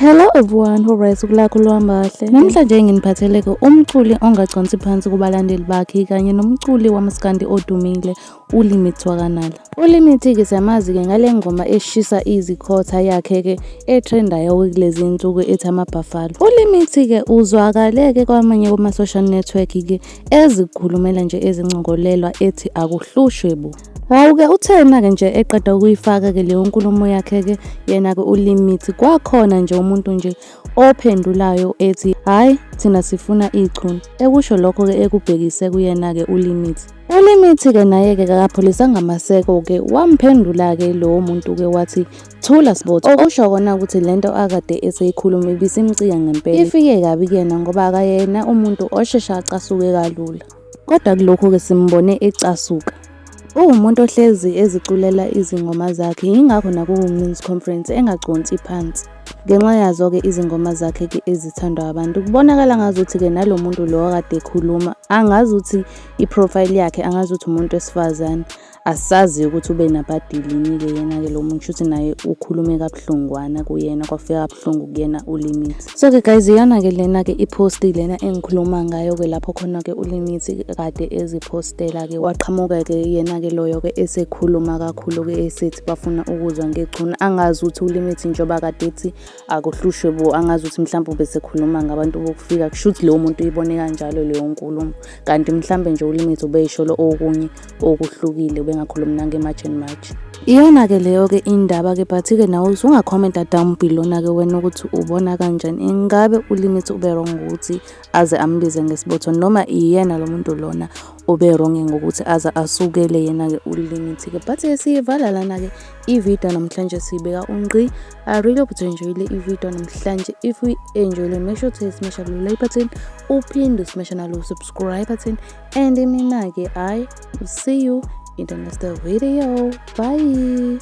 Hello everyone, alright, usuku luhamba kahle. Namhlanje nginiphathele-ke umculi ongaconsi phansi kubalandeli bakhe kanye nomculi wamaskandi odumile uLimit Wakanala. ULimit-ke siyamazi-ke ngale ngoma eshisa izikhotha yakhe-ke etrendayo kulezi nsuku ethi Amabhafalo. ULimit-ke uzwakale-ke kwamanye kuma-social network-ke ezikhulumela nje ezincokolelwa ethi akuhlushwe bo. Hawu-ke uthena-ke nje eqeda ukuyifaka-ke leyo nkulumo yakhe-ke yena-ke uLimit, kwakhona nje umuntu nje ophendulayo ethi hhayi, thina sifuna ichunu. Ekusho lokho-ke ekubhekise kuyena-ke uLimit. ULimit-ke naye-ke akapholisanga maseko-ke, wamphendula-ke lowo muntu-ke wathi thula Sibotho. Okusho kona ukuthi lento akade eseyikhuluma ibisimcika ngempela. Ifike kabi kuyena ngoba akayena umuntu osheshe acasuke kalula. Kodwa kulokhu-ke simbone ecasuka. Uwumuntu ohlezi eziculela izingoma zakhe, yingakho naku-Women's Conference engaconsi phansi. Ngenxa yazo-ke izingoma zakhe-ke ezithandwa abantu. Kubonakala ngazuthi-ke nalo muntu lo akade ekhuluma, angazuthi i-profile yakhe angazuthi umuntu wesifazane. Asazi ukuthi ube nabadilini-ke yena-ke lo muntu, shuthi naye ukhulume kabuhlungwana kuyena, kwafika kabuhlungu kuyena uLimit. So-ke guys, iyona-ke lena-ke i-post lena engikhuluma ngayo-ke lapho khona-ke uLimit kade ezipostela-ke, waqhamuka-ke yena-ke loyo-ke esekhuluma kakhulu-ke esethi bafuna ukuzwa ngechunu. Angazi ukuthi uLimit njengoba kade ethi akuhlushwe bo, angazi ukuthi mhlawumbe ubesekhuluma ngabantu bokufika, kushuthi lowo muntu uyibone kanjalo leyo nkulumo, kanti mhlambe nje uLimit ubeyisholo okunye okuhlukile, ubengakhulumi nange-March and March. Iyona-ke leyo-ke indaba-ke, but-ke nawe usungakhomenta down below-na-ke wena ukuthi ubona kanjani. Ingabe uLimit ube wrong ngokuthi aze ambize ngesibotho, noma iyena lo muntu lona obe wrong ngokuthi aze asukele yena-ke uLimit-ke. But-ke siyivala lana-ke i-video namhlanje, siyibeka ungqi. I really hope you enjoyile i-video namhlanje. If you enjoyile, make sure to smash lo like button, uphinde usmashe nalo subscribe button, and mina-ke I will see you in the next video. Bye.